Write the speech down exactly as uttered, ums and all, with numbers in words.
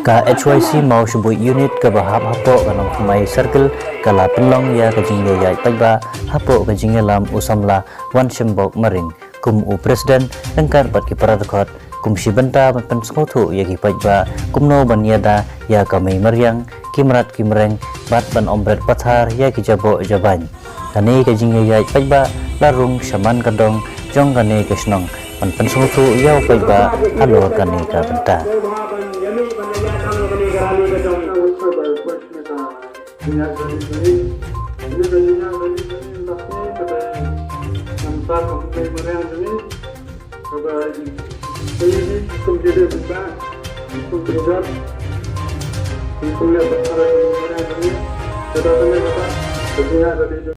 Ka H Y C Mawshbuit Unit kaba hap hapoh ka Nongthymmai Circle ka la pynlong ïa ka jingïaid paidbah hapoh ka jingïalam u samla Wanshembok Maring kum u President, ryngkat bad ki para dkhot kum shi bynta ban pynsngewthuh ïa ki paidbah kumno ban ïada ïa ka mei mariang, ki mrad ki mreng bad ban ym bret pathar ïa ki jaboh jabain. Kane ka jingïaid paidbah la rung sha man ka dong jong kane ka shnong ban pynsngewthuh ïa u paidbah halor kane ka bynta.